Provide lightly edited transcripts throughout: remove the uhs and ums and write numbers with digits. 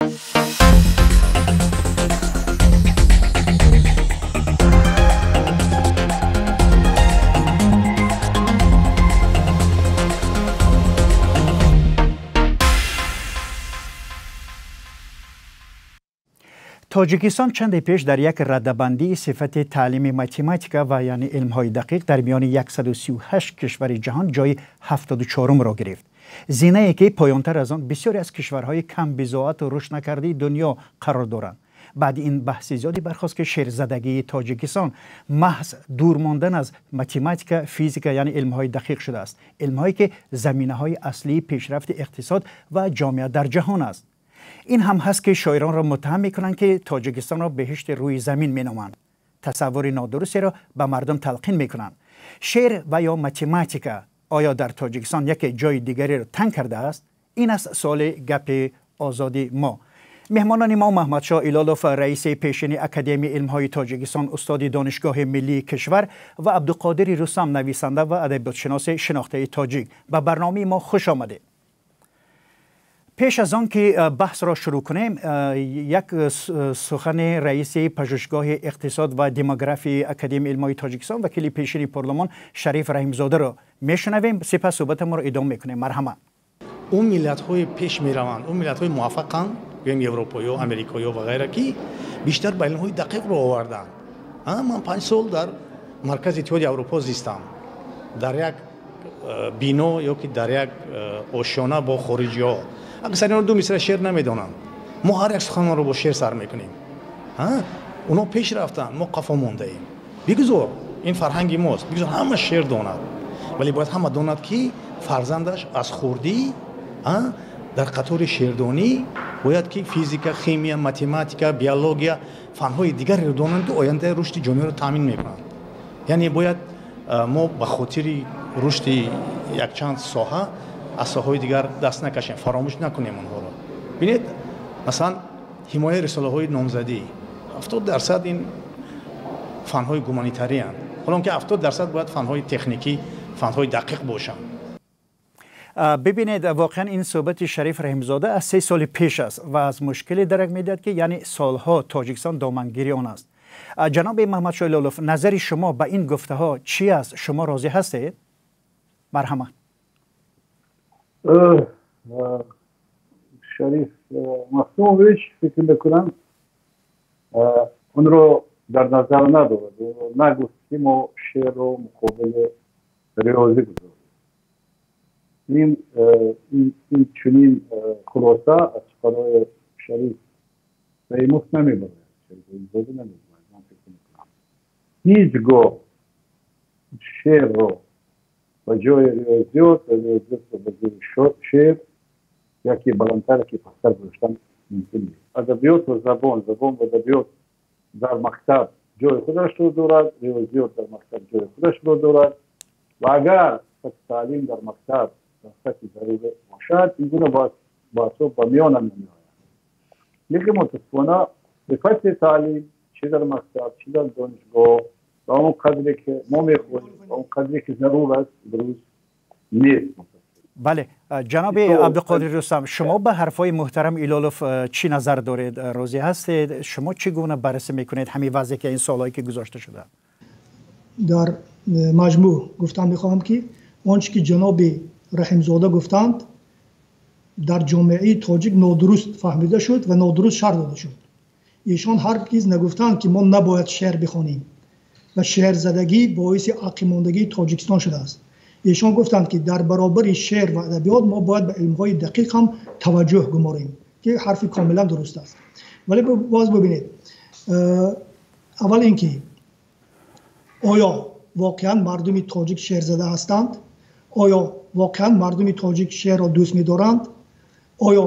Тоҷикистон чанде пеш дар як радабандии сифати таълими математика ва яъне илмҳои дақиқ дар миёни 138 кишвари ҷаҳон ҷои 74-ро гирифт. Зинае ки поёнтар аз он бисёре аз кишварҳои камбизоату рушд накардаи дунё қарор доранд. Баъди ин баҳси зиёде бархост, ки шерзадагии Тоҷикистон маҳз дур мондан аз математика, физика, яъне илмҳои дақиқ шудааст, илмҳое ки заминаҳои аслии пешрафти иқтисод ва ҷомеа дар ҷаҳон аст. Ин ҳам ҳаст, ки шоиронро муттаҳам мекунанд, ки Тоҷикистонро беҳишти рӯи замин меноманд, тасаввури нодурустеро ба мардум талқин мекунанд. Шеър ва ё математика оё дар Тоҷикистон яке ҷои дигареро танг кардааст? Ин аст суоли гапи озоди мо. Меҳмонони мо Маҳмадшоҳ Илолов, раиси пешини Академияи илмҳои Тоҷикистон, устоди Донишгоҳи миллии кишвар, ва Абдуқодири Рустам, нависанда ва адабиётшиноси шинохтаи тоҷик. Ба барномаи мо хуш омадед. Пеш аз он ки баҳсро шурӯъ кунем, як сухани раиси пажӯҳишгоҳи иқтисод ва демографияи Академияи илмҳои Тоҷикистон, вакили пешини парлумон Шариф Раҳимзодаро мешунавем, сипас суҳбатамонро идома мекунем. Марҳамат. Он миллатҳои пеш мераванд, он миллатҳои муваффақанд, гӯем европоиё, америкоиё ва ғайра, ки бештар ба илмҳои дақиқ рӯ оварданд. Ман 5 сол дар маркази Иттиҳоди Аврупо зистам, дар як бино ё ки дар як ошёна бо хориҷиҳо. Аксари онҳо 2 мисра шеър намедонанд. Мо ҳар як суханонро бо шеър сар мекунем. Онҳо пеш рафтанд, мо қафо мондаем. Бигузор, ин фарҳанги мост, бигузор ҳама шеър донад, вале бояд ҳама донад, ки фарзандаш аз хурдӣ дар қатори шеърдонӣ бояд ки физика, химия, математика, биология, фанҳои дигареро донанд, ки ояндаи рушди ҷомеаро таъмин мекунанд. Яъне бояд мо ба хотири рушди якчанд соҳа аз соҳаҳои дигар даст накашем, фаромӯш накунем онҳоро. Бинед, масалан, ҳимояи рисолаҳои номзадӣ 70% ин фанҳои гуманитариянд, ҳолон ки 70% бояд фанҳои техникӣ, фанҳои дақиқ бошанд. Бибинед, воқеан ин суҳбати Шариф Раҳимзода аз 3 соли пеш аст ва аз мушкиле дарак медиҳад, ки яъне солҳо Тоҷикистон домангири он аст. Ҷаноби Маҳмадшоҳ Илолов, назари шумо ба ин гуфтаҳо чӣ аст? Шумо розӣ ҳастед? Марҳамат. Шариф Маҳсумович фикр мекунам онро дар назар надорад. Нагуфт, ки мо шеърро муқобили риёзӣ гузорем. Ин чунин хулоса аз суханҳои Шариф Раҳимов намебарояд, Шариф Раҳимзода намебарояд. Ман фикр мекунам ҳеҷ гоҳ шеърро ба ҷои риёзиёт ва риёзиётро ба ҷои шеър яке баландтар, яке пасттар гузоштан мумкин нест. Адабиёт ва забон, забон ва адабиёт дар мактаб ҷои худашро дорад, риёзиёт дар мактаб ҷои худашро дорад ва агар таълим дар мактаб дар сатҳи зарурӣ бошад, ин гуна баҳсҳо ба миёна намеояд. Лекин мутаассифона сифати таълим чӣ дар мактаб, чӣ дар донишгоҳ ба он қадре ки мо мехоҳем, ба он қадре ки зарур аст, имрӯз нест. Бале, ҷаноби Абдуқодир Рустам, шумо ба ҳарфҳои муҳтарам Илолов чӣ назар доред? Розӣ ҳастед? Шумо чӣ гуна баррасӣ мекунед ҳамин вазъе ки ин солҳое ки гузошта шуда? Дар маҷмӯъ гуфтан мехоҳам, ки он чӣ ки ҷаноби Раҳимзода гуфтанд дар ҷомеаи тоҷик нодуруст фаҳмида шуд ва нодуруст шарҳ дода шуд. Эшон ҳаргиз нагуфтанд, ки мо набояд шеър бихонем ва шеързадагӣ боиси ақибмондагии Тоҷикистон шудааст. Эшон гуфтанд, ки дар баробари шеър ва адабиёт мо бояд ба илмҳои дақиқ ҳам таваҷҷӯҳ гуморем, ки ҳарфи комилан дуруст аст. Вале боз бибинед, аввал ин ки оё воқеан мардуми тоҷик шеързада ҳастанд? Оё воқеан мардуми тоҷик шеърро дӯст медоранд? Оё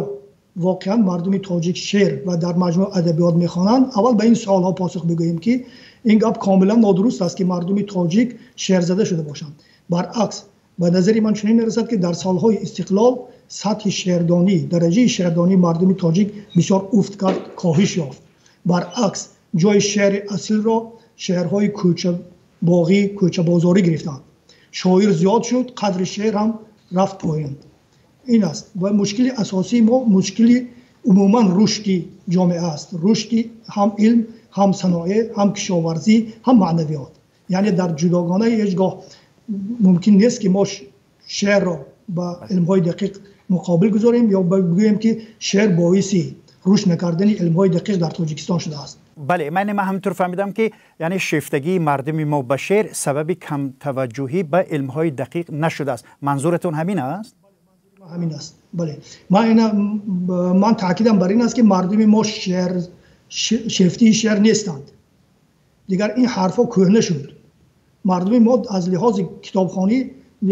воқеан мардуми тоҷик шеър ва дар маҷмӯъ адабиёт мехонанд? Аввал ба ин суолҳо посух бигӯем, ки ин гап комилан нодуруст аст, ки мардуми тоҷик шеързада шуда бошанд. Баръакс, ба назари ман чунин мерасад, ки дар солҳои истиқлол сатҳи шеърдонӣ, дараҷаи шеърдонии мардуми тоҷик бисёр уфт кард, коҳиш ёфт. Баръакс, ҷои шеъри асилро шеърҳои кӯчабоғӣ, кӯчабозорӣ гирифтанд. Шоир зиёд шуд, қадри шеър ҳам рафт поён. Ин аст ва мушкили асосии мо мушкили Умуман рушди ҷомеа аст, рушди ҳам илм, ҳам саноеъ, ҳам кишоварзӣ, ҳам маънавиёт. Яъне дар ҷудогона ҳеҷ гоҳ мумкин нест ки мо шеърро ба илмҳои дақиқ муқобил гузорем ё бигӯем ки шеър боиси рушд накардани илмҳои дақиқ дар Тоҷикистон шудааст. Бале, ман ҳаминтур фаҳмидам ки яъне шефтагии мардуми мо ба шеър сабаби камтаваҷҷӯҳӣ ба илмҳои дақиқ нашудааст. Манзуратон ҳамин аст? Ҳамин аст, бале. Ман таъкидам бар ин аст ки мардуми мо шефтии шеър нестанд. Дигар ин ҳарфҳо кӯҳна шуд. Мардуми мо аз лиҳози китобхонӣ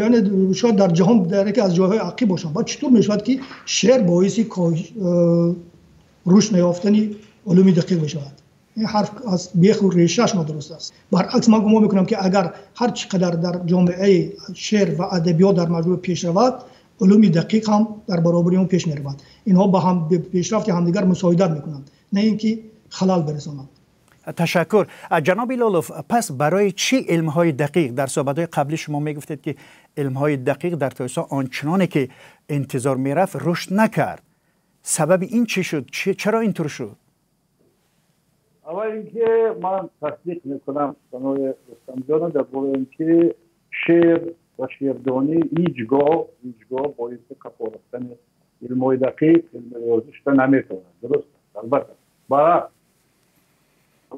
яъне шояд дар ҷаҳон дар яке аз ҷойҳои ақиб бошанд. Баъд чутур мешавад ки шеър боиси рушд наёфтани улуми дақиқ мешавад? Ин ҳарф аз беху решааш нодуруст аст. Баръакс, ман гумон мекунам ки агар ҳар чӣ қадар дар ҷомеаи шеър ва адабиёт дар маҷмӯъ пеш равад, улуми дақиқ ҳам дар баробари он пеш меравад. Инҳо ба ҳам пешрафти ҳамдигар мусоидат мекунанд, на ин ки халал برسانند. تشکر. جناب لالوف، پس برای چی علم‌های دقیق؟ در صحبت‌های قبلی شما میگفتید که علم‌های دقیق در تاجیکستان آنچنانی که انتظار میرفت رشد نکرد. سبب این چی شد؟ چرا اینطور شد؟ اول اینکه من تصدیق میکنم سنای رستم جان در باره اینکه شعر و شعردانی هیچگاه باعث قفا رفتن علم‌های دقیق، علم ریاضی شده نمیتواند. درست است، البته. برعکس،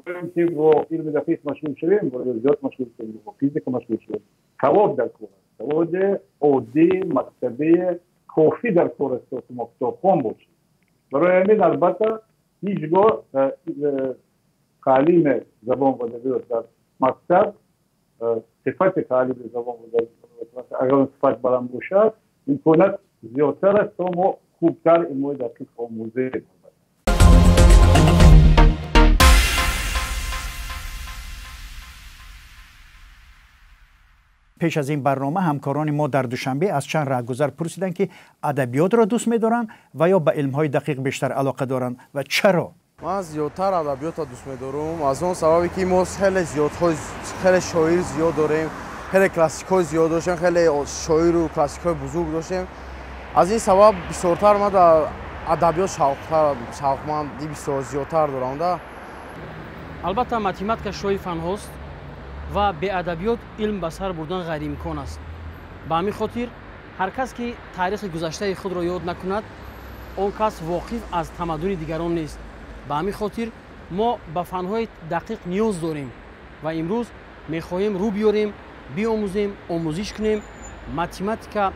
اینکه با علم دقیق مشغول شویم، با ریاضیات مشغول شویم، با فیزیک مشغول شویم، سواد در کار است. سواد عادی مکتبی کافی در کار است که ما کتابخوان باشیم. برای همین البته هیچگاه تعلیم زبان و ادبیات در مکتب، صفت تعلیم زبان و ادبیات اگر صفت بلند باشد، امکانات زیادتر است تا ما خوبتر علم‌های دقیق آموزه. پیش از این برنامه همکاران ما در دوشنبه از چند رهگذر پرسیدند که ادبیات را دوست می‌دارند و یا به علم‌های دقیق بیشتر علاقه دارند و چرا؟ من زیادتر ادبیات را دوست می‌دارم، از اون سببی که ما خیلی خیلی شاعر زیاد داریم، خیلی کلاسیک‌های زیاد داشتیم، خیلی شاعر و کلاسیک‌های بزرگ داشتیم. از این سبب بسیارتر من در ادبیات شوقمندی بسیار زیادتر دارم. البته математика шоҳи фанҳост ва беадабиёт илм ба сар бурдан ғайриимкон аст. Ба ҳамин хотир ҳар кас ки таърихи гузаштаи худро ёд накунад, он кас воқиф аз тамаддуни дигарон нест. Ба ҳамин хотир мо ба фанҳои дақиқ ниёз дорем ва имрӯз мехоҳем рӯ биёрем, биомӯзем, омӯзиш кунем. Математика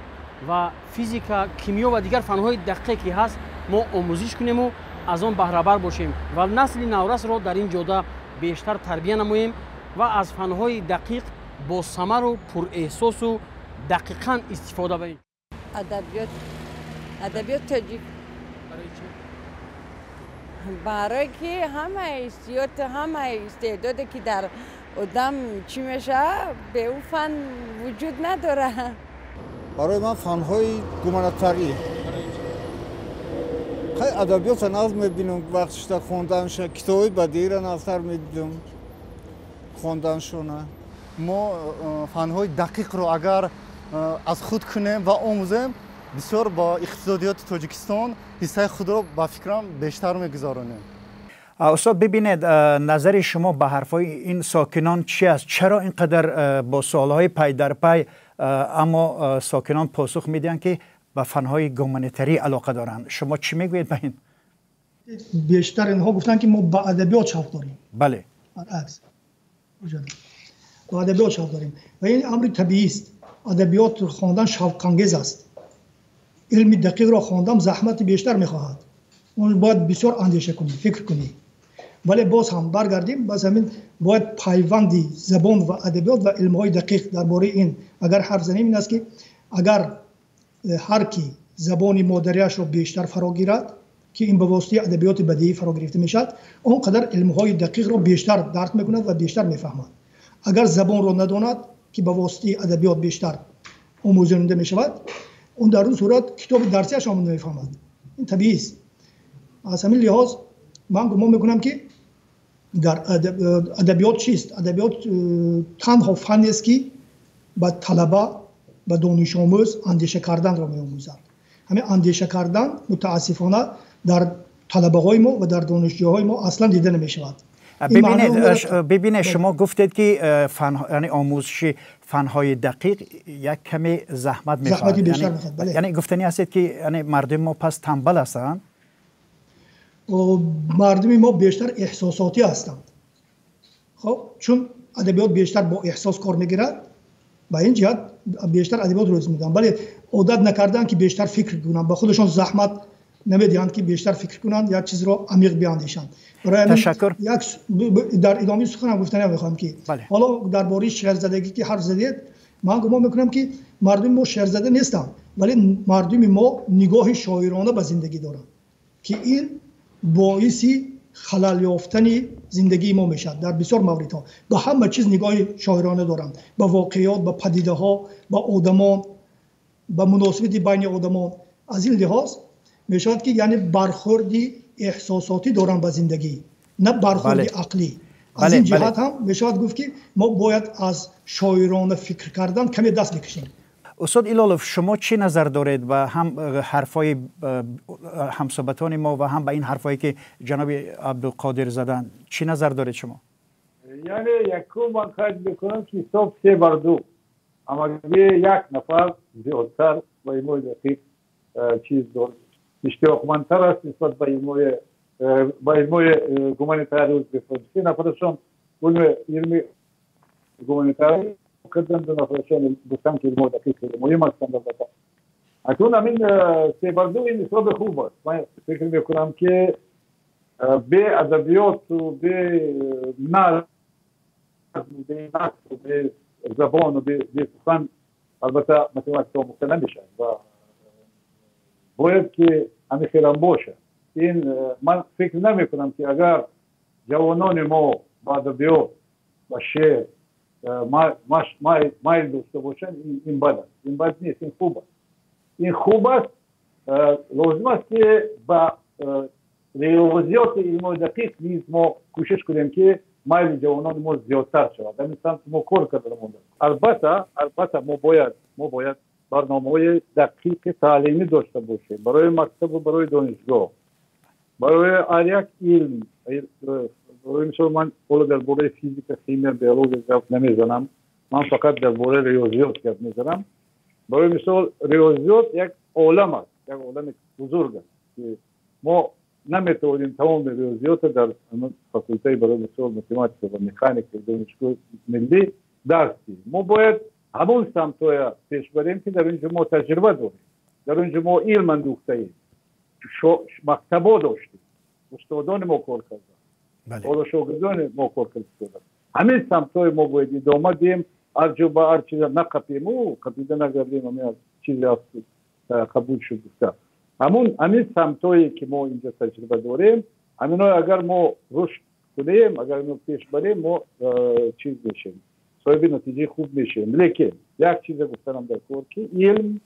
ва физика, кимиё ва дигар фанҳои дақиқе ки ҳаст, мо омӯзиш кунему аз он баҳрабар бошем ва насли наврасро дар ин ҷода бештар тарбия намоем ва аз фанҳои дақиқ бо самару пурэҳсосу дақиқан истифода барем. Адабиёт тоҷик. Барои ки ҳамаи ҳиссиёт, ҳамаи истеъдоде ки дар одам чӣ мешавад, бе ӯ фан вуҷуд надорад. Барои ман фанҳои гуманитарӣ. Хай адабиётро нағз мебинам, вақтшда хонданша, китоби бадииро нағзтар медидам хонданшона. Мо фанҳои дақиқро агар аз худ кунем ва омӯзем, бисёр ба иқтисодиёти Тоҷикистон ҳиссаи худро ба фикрам бештар мегузаронем. استاد ببینید، نظر شما به حرفای این ساکنان چی است؟ چرا اینقدر با سوالهای پای در پای اما ساکنان پاسخ میدن که به فنهای گومانیتری علاقه دارند؟ شما چی میگویید به این؟ بیشتر اینها گفتن که ما به ادبیات شوق داریم. بله. برعکس. با ادبیات شوق داریم و این امر طبیعی است. ادبیات خواندن شوق انگیز است. علم دقیق را خواندن زحمت بیشتر میخواهد. اون باید بسیار اندیشه کنی، فکر کنی. ولی باز هم برگردیم، باز همین باید پیوندی زبان و ادبیات و علم‌های دقیق درباره این اگر حرف زنیم این است که اگر هر کی زبان مادریش را بیشتر فرا گیرد که این به واسطه ادبیات بدیعی فرا گرفته میشد، آنقدر علم‌های دقیق را بیشتر درک میکند و بیشتر میفهمد. اگر زبان را نداند که به واسطه ادبیات بیشتر آموزانده میشود، اون در اون صورت کتاب درسیش هم نمیفهمد. این طبیعی است. از همین لحاظ من گمان میکنم که در ادبیات چیست؟ ادبیات تنها فنی است که به طلبه، به دانش آموز اندیشه کردن را میآموزد. همین اندیشه کردن متاسفانه در талабаҳои мо ва дар донишҷӯҳои мо аслан дида намешавад. Бибинед, шумо гуфтед ки яъне омӯзиши фанҳои дақиқ як каме заҳмат мехоҳад. Яъне гуфтанӣ ҳастед ки яъне мардуми мо пас танбал ҳастанд? Мардуми мо бештар эҳсосотӣ ҳастанд. Хоб, чун адабиёт бештар бо эҳсос кор мегирад, ба ин ҷиҳат бештар адабиёт рӯз медиҳанд, вале одат накардаанд ки бештар фикр кунанд, ба худашон заҳмат намедиҳанд ки бештар фикр кунанд, як чизро амиқ биандешанд. Ташаккур. Дар идомаи суханам гуфтанӣ мехоҳам ки ҳоло дар бораи шеързадагӣ ки ҳарф задед, ман гумон мекунам ки мардуми мо шеързада нестанд, вале мардуми мо нигоҳи шоирона ба зиндагӣ доранд ки ин боиси халал ёфтани зиндагии мо мешавад. Дар бисёр мавридҳо ба ҳама чиз нигоҳи шоирона доранд, ба воқеиёт, ба падидаҳо, ба одамон, ба муносибати байни одамон. Аз ин лиҳоз мешавад ки яъне бархӯрди эҳсосотӣ доранд ба зиндагӣ, на бархӯрди ақлӣ. Аз ин ҷиҳат ҳам мешавад гуфт ки мо бояд аз шоирона фикр кардан каме даст бикашем. Устод Илолов, шумо чӣ назар доред ба ҳам ҳарфҳои ҳамсӯҳбатони мо ва ҳам ба ин ҳарфҳое ки ҷаноби Абдуқодир заданд? Чӣ назар доред шумо? Яъне якум ман қайд мекунам ки ҳисоб 3-2, амагӣ як нафар зиёдтар ба илмҳои дақиқ чиз дорад, иштиёқмандтар аст нисбат ба илмҳои гуманитарӣ. Се нафарашон илми гуманитарӣ карданд, ду нафарашон гуфтанд ки илмҳои дақиқ хеле муҳим ҳастанд. Албатта акнун ҳамин 3-2 ин ҳисоби хуб аст. Ман фикр мекунам ки бе адабиёту бе назм, бе насру, бе забону бе сухан албатта математика омӯхта намешавад ва бояд ки ҳамин хелам бошад. Ин ман фикр намекунам ки агар ҷавонони мо ба адабиёт, ба шеър майл дошта бошанд, ин бад аст. Ин бад нест, ин хуб аст. Ин хуб аст. Лозим аст ки ба риёзиёти илмҳои дақиқ низ мо кӯшиш кунем ки майли ҷавонони мо зиёдтар шавад. Ҳамин самт мо кор карда монда. Албатта мо бояд барномаҳои дақиқи таълимӣ дошта бошем барои мактабу барои донишгоҳ, барои ҳар як илм. Барои мисол ман ҳоло дар бораи физика, химия, биология гап намезанам, ман фақат дар бораи риёзиёт гап мезанам. Барои мисол риёзиёт як олам аст, як олами бузург аст ки мо наметавонем тамоми риёзиётро дар факултаи барои мисол математика ва механика донишгоҳи миллӣ дарс диҳем. Мо бояд ҳамон самтҳоя пеш барем ки дар инҷо мо таҷриба дорем, дар инҷо мо илм андӯхтаем, мактабо доштем, устодони мо кор карданд, ҳоло шогирдони мо кор карданд. Ҳамин самтҳои мо бояд идома диҳем, ҳар ҷо ба ҳар чиза нақапему, қапида нагардем, ҳамин чизе қабул шуд гуфта. Ҳамин самтҳое ки мо инҷо таҷриба дорем, ҳаминҳое агар мо рушд кунем, агар ино пеш барем, мо чиз мешем, соҳиби натиҷаи хуб мешавем. Лекин як чизе гуфтанам дар кор ки илм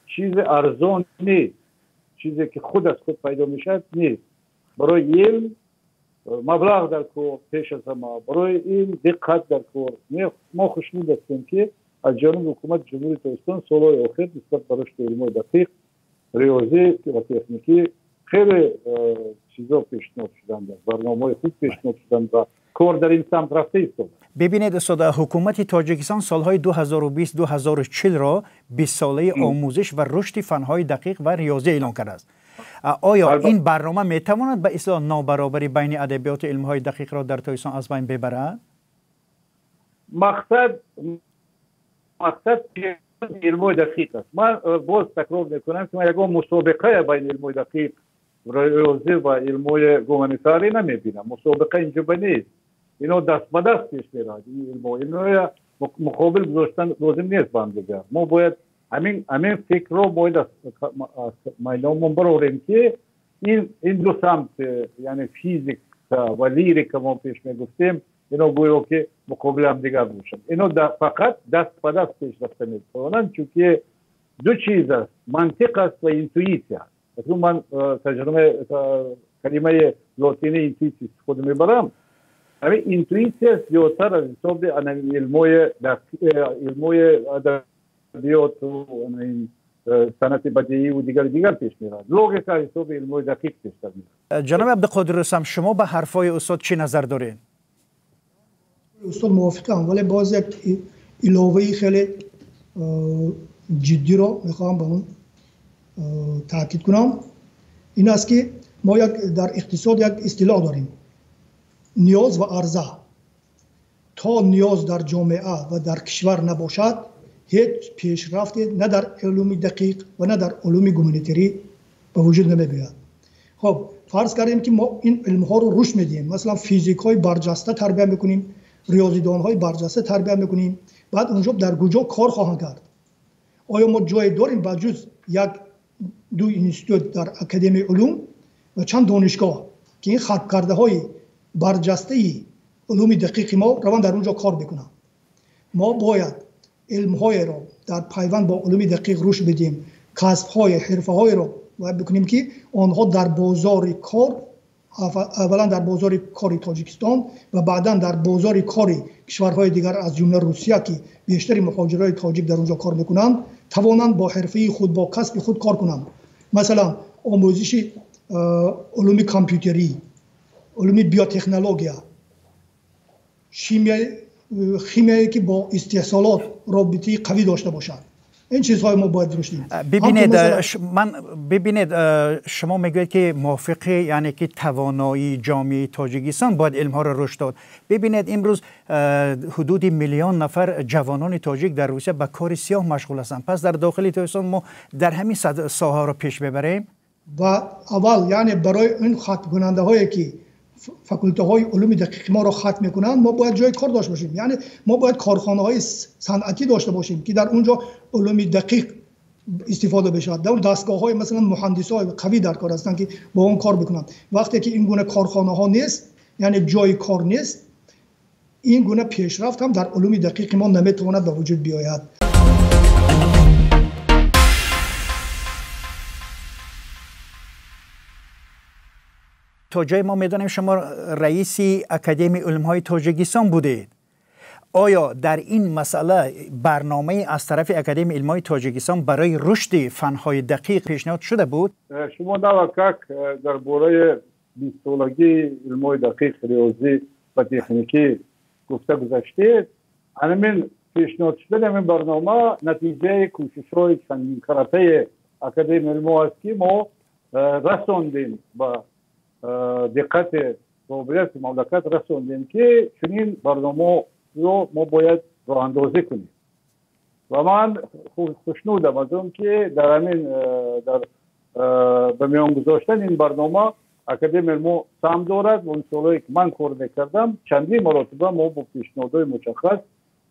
чизи арзон нест, чизе ки худ аз худ пайдо мешавад нест. Барои илм маблағ дар кор пеш аз ҳама, барои илм диққат дар кор. Мо хушнуд ҳастем ки аз ҷониби ҳукумати Ҷумҳурии Тоҷикистон солҳои охир нисбат ба рушди илмҳои дақиқ, риёзӣ ва техникӣ хеле чизо пешниҳод шуданд, барномаҳои хуб пешниҳод шуданд ва кор дар ин самт рафта истода. Бибинед устод, ҳукумати Тоҷикистон солҳои 2020-2040-ро 20-солаи омӯзиш ва рушди фанҳои дақиқ ва риёзӣ эълон кардааст. Оё ин барнома метавонад ба ислоҳ нобаробарӣ байни адабиёту илмҳои дақиқро дар Тоҷикистон аз байн бибарад? Мақсад илмҳои дақиқ аст. Ман боз такрор мекунам ки ман ягон мусобиқая байни илмҳои дақиқ, риёзӣ ва илмҳои гуманитарӣ намебинам. Мусобиқа инҷо ба нест. Ино даст ба даст пеш меравад. Ин илмҳо иноя муқобил гузоштан лозим нест ба ҳамдигар. Мо бояд ҳамин фикрро бояд аз майдонмон барорем ки ин ду самт, яъне физика ва лирика мо пеш мегуфтем, ино гӯё ки муқобили ҳамдигар бошанд. Ино фақат даст ба даст пеш рафта метавонанд, чунки ду чиз аст: мантиқ аст ва интуитсия аст. Акнун ман тарҷумаи калимаи лотинии интуитсия истифода мебарам. Ҳамин интуитсия зиёдтар аз ҳисоби илмҳои адабиёту صنعت بدیعی و دیگر دیگر پیش میرود. لوگیکا حساب علم‌های دقیق پیشتر میرود. جناب عبدالقادر رستم، شما به حرفای استاد چی نظر دارین؟ استاد موافقم، ولی باز یک علاوه خیلی جدی رو میخوام به اون تاکید کنم. این است که ما یک در اقتصاد یک اصطلاح داریم، نیاز و عرضه. تا نیاز در جامعه و در کشور نباشد، هیچ پیشرفتی نه در علوم دقیق و نه در علوم گومانیتری به وجود نمی‌آید. خب فرض کردیم که ما این علم‌ها رو رشد میدیم، مثلا فیزیک های برجسته تربیت میکنیم، ریاضیدان های برجسته تربیت میکنیم، بعد اونجا در کجا کار خواهند کرد؟ آیا ما جای داریم بجز یک دو اینستیتوت در اکادمی علوم و چند دانشگاه که این خط کرده های برجسته علوم دقیق ما روان در اونجا کار بکنن؟ ما باید علم‌های را در پیوند با علوم دقیق رشد بدیم، کسب‌های حرفه‌های را باید بکنیم که آنها در بازار کار، اولا در بازار کاری تاجیکستان و بعدا در بازار کاری کشورهای دیگر از جمله روسیه که بیشتر مهاجرای تاجیک در اونجا کار میکنند، توانند با حرفه خود، با کسب خود کار کنند. مثلا آموزش علوم کامپیوتری، علوم بیوتکنولوژی، شیمیایی که با استحصالات رابطه قوی داشته باشد. این چیزهای ما باید رشد دهیم. ببینید من ببینید شما میگویید که موافق، یعنی که توانایی جامعه تاجیکستان باید علم‌ها را رشد داد. ببینید امروز حدود میلیون نفر جوانان تاجیک در روسیه به کار سیاه مشغول هستند. پس در داخل تاجیکستان ما در همین ساحه را پیش ببریم. و اول یعنی برای این ختم کننده هایی که فاکولته های علوم دقیق ما را ختم میکنند، ما باید جای کار داشته باشیم. یعنی ما باید کارخانه های صنعتی داشته باشیم که در اونجا علوم دقیق استفاده بشود. در دستگاه های مثلا مهندس های قوی در کار هستند که با اون کار بکنند. وقتی که این گونه کارخانه ها نیست، یعنی جای کار نیست، این گونه پیشرفت هم در علوم دقیق ما نمیتواند به وجود بیاید. تا جای ما میدانیم شما رئیس اکادمی علم‌های تاجیکستان بودید. آیا در این مسئله برنامه از طرف اکادمی علم‌های تاجیکستان برای رشد فن‌های دقیق پیشنهاد شده بود؟ شما نوکک درباره 20 سالگی علم‌های دقیق، ریاضی و تکنیکی گفته گذشتید. همین پیشنهاد شدن همین برنامه نتیجه کوشش‌های چندین طرفه اکادمی علم‌ها است که ما رساندیم با دقت قابلیت مملکت رسوندیم که چنین برنامه رو ما باید راه اندازی کنیم. و من خوشنودم از اون که در همین در به میان گذاشتن این برنامه اکادمی علم‌ها سهم دارد. و اون سالهایی که من کار میکردم چندین مراتبه ما با پیشنهادهای مشخص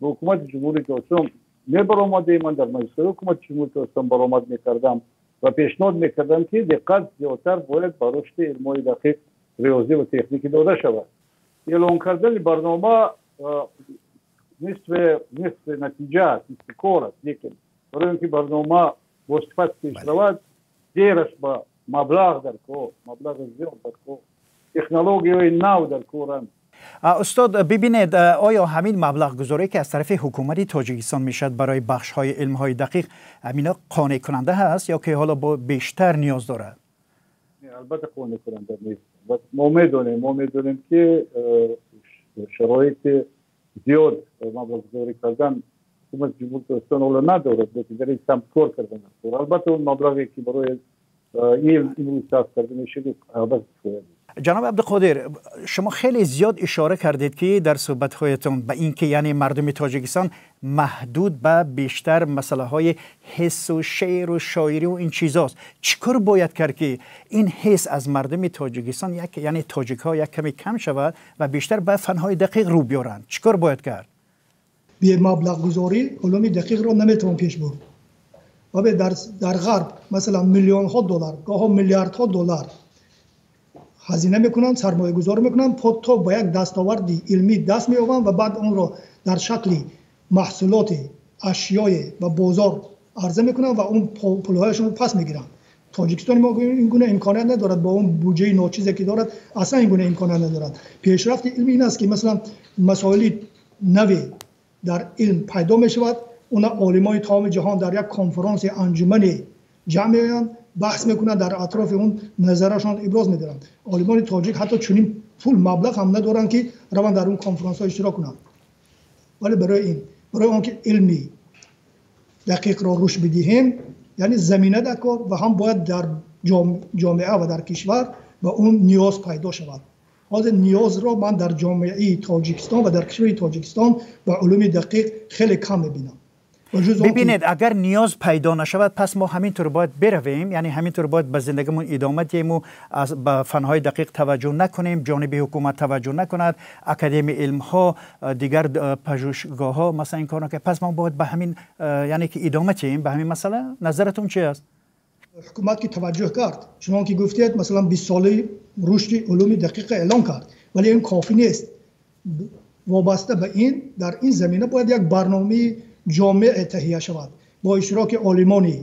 به حکومت جمهوری تاجیکستان میبرآمدیم. من در مجلس حکومت جمهوری تاجیکستان برآمد میکردم و پیشنهاد میکردم که دقت زیادتر باید به رشد علم‌های دقیق، ریاضی و تکنیکی داده شود. اعلان کردن برنامه نصف نتیجه است، نصف کار است. لیکن برای اینکه برنامه با صفت پیش رود، دیرش با مبلغ در کار، مبلغ زیاد در کار، تکنولوژی نو در کارند. استاد ببینید، آیا همین مبلغ گذاری که از طرف حکومت تاجیکستان میشد برای بخش های علم های دقیق همینا قانع کننده هست یا که حالا با بیشتر نیاز دارد؟ البته قانع کننده نیست. ما میدونیم که شرایط زیاد مبلغ گذاری کردن حکومت جمهوری تاجیکستان حالا ندارد، در این سمت کار کردن است. البته اون مبلغی که برای علم امروز صرف کرده میشه البته کفایت. جناب عبدالقادر، شما خیلی زیاد اشاره کردید که در صحبت‌هایتون به اینکه یعنی مردم تاجیکستان محدود به بیشتر مسئله های حس و شعر و شاعری و این چیزاست. چیکار باید کرد که این حس از مردم تاجیکستان یک، یعنی تاجیک ها یک کمی کم شود و بیشتر به فن‌های دقیق رو بیارند؟ چیکار باید کرد؟ بی مبلغ گذاری علوم دقیق را نمیتوان پیش برد. و در غرب مثلا میلیون ها دلار، گاهی میلیاردها دلار هزینه میکنن، سرمایه گذار میکنن تا با یک دستاورد علمی دست مییابند و بعد اون را در شکل محصولات اشیای و بازار عرضه میکنن و اون پولهایشون رو پس میگیرن. تاجیکستان ما این گونه امکانات ندارد، با اون بودجه ناچیزی که دارد اصلا این گونه امکانات ندارد. پیشرفت علمی این است که مثلا مسائل نوی در علم پیدا میشود، اونا عالمای تمام جهان در یک کنفرانس انجمنی جمع میآیند، بحث میکنند، در اطراف اون نظرشان ابراز میدارند. عالمان تاجیک حتی چنین پول مبلغ هم ندارند که روان در اون کنفرانس ها اشتراک کنند. ولی برای آنکه علمی دقیق را رشد بدهیم، یعنی زمینه در کار و هم باید در جامعه و در کشور به اون نیاز پیدا شود. حاضر نیاز را من در جامعه تاجیکستان و در کشور تاجیکستان به علوم دقیق خیلی کم میبینم. ببینید اگر نیاز پیدا نشود پس ما همینطور باید برویم، یعنی همینطور باید به زندگیمون ادامه دهیم و از به فنهای دقیق توجه نکنیم، جانب حکومت توجه نکند، اکادمی علم ها، دیگر پژوهشگاه ها مثلا این کارا که پس ما باید به همین یعنی که ادامه دهیم به همین مسئله. نظرتون چی است؟ حکومت که توجه کرد، چنان که گفتید مثلا 20 ساله رشد علوم دقیق اعلام کرد، ولی این کافی نیست. وابسته به این در این زمینه باید یک برنامه جامع تهیه شود با اشتراک عالمان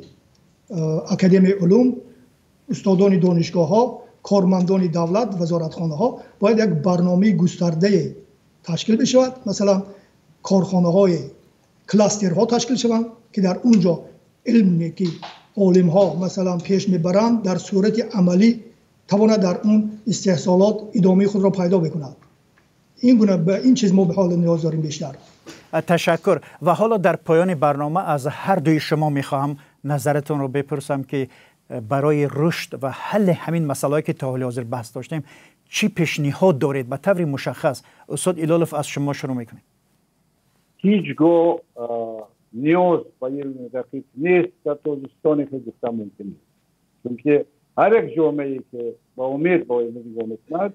اکادمی علوم، استادان دانشگاه ها، کارمندان دولت، وزارتخانه ها. باید یک برنامه گسترده تشکیل بشود، مثلا کارخانه های کلاسترها تشکیل شوند که در اونجا علمی که عالم ها مثلا پیش میبرند در صورت عملی تواند در اون استحصالات ادامه خود را پیدا بکند. این گونه به این چیز ما به حال نیاز داریم بیشتر. تشکر. و حالا در پایان برنامه از هر دوی شما میخواهم نظرتون رو بپرسم که برای رشد و حل همین مسئله که تا حال حاضر بحث داشتیم چی پیشنهاد دارید به طور مشخص؟ استاد ایلالوف از شما شروع میکنیم. هیچگاه نیاز به علم دقیق نیست در تاجیکستان که گفتم ممکن نیست، چون که هر یک جامعه که با امید با علم نگاه میکند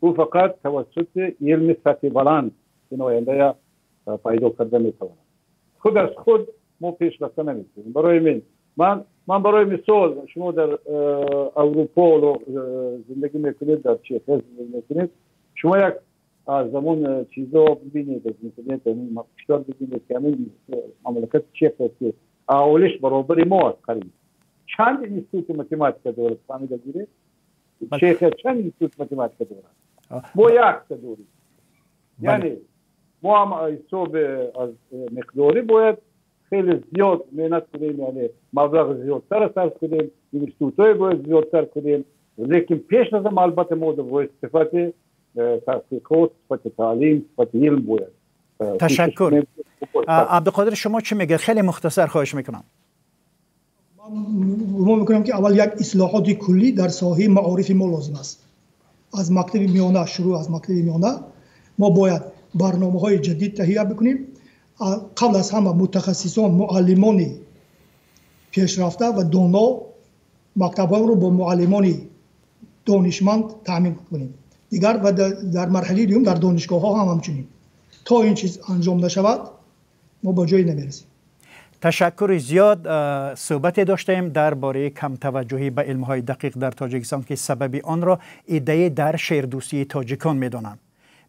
او فقط توسط علم سطح بلند این آینده پیدا کرده میتواند. خود از خود ما پیش رفته نمیتونیم. برای من برای مثال شما در اروپا زندگی میکنید، در چخ زندگی میکنید، شما یک از زمان چیزا ببینید از اینترنت کشور ببینید که همین مملکت چخ است که اولش برابر ما است قریب چند اینستیتوت ماتماتیکا دارد، فهمیده گیرید؟ چخ چند اینستیتوت ماتماتیکا دارد، ما یک تا داریم. یعنی ما هم حساب از مقداری باید خیلی زیاد محنت کنیم، یعنی مبلغ زیادتر صرف کنیم، اینستیتوت‌های باید زیادتر کنیم، لیکن پیش از هم البته ما باید صفت تحقیقات، صفت تعلیم، صفت علم باید. تشکر. عبدالقادر شما چی میگه؟ خیلی مختصر خواهش میکنم. من گمان میکنم که اول یک اصلاحات کلی در ساحه معارف ما لازم است. از مکتب میانه شروع، از مکتب میانه ما باید برنامه های جدید تهیه بکنیم. قبل از همه متخصصان، معلمان پیشرفته و دانا، مکتب ها رو با معلمان دانشمند تامین کنیم. دیگر و در مرحله دوم در دانشگاه ها هم همچنین. تا این چیز انجام نشود ما با جایی نمیرسیم. تشکر زیاد. صحبت داشتیم درباره کم توجهی به علم های دقیق در تاجیکستان که سبب آن را ایده در شعردوستی تاجیکان میدانند.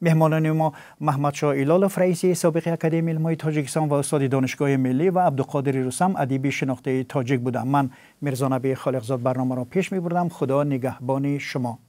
مهمانان ما محمدشاه ایلالوف رئیس سابق اکادمی علم‌های تاجیکستان و استاد دانشگاه ملی و عبدالقادر رستم ادیب شناخته تاجیک بودند. من میرزا نبی خالقزاد برنامه را پیش می‌بردم. خدا نگهبان شما.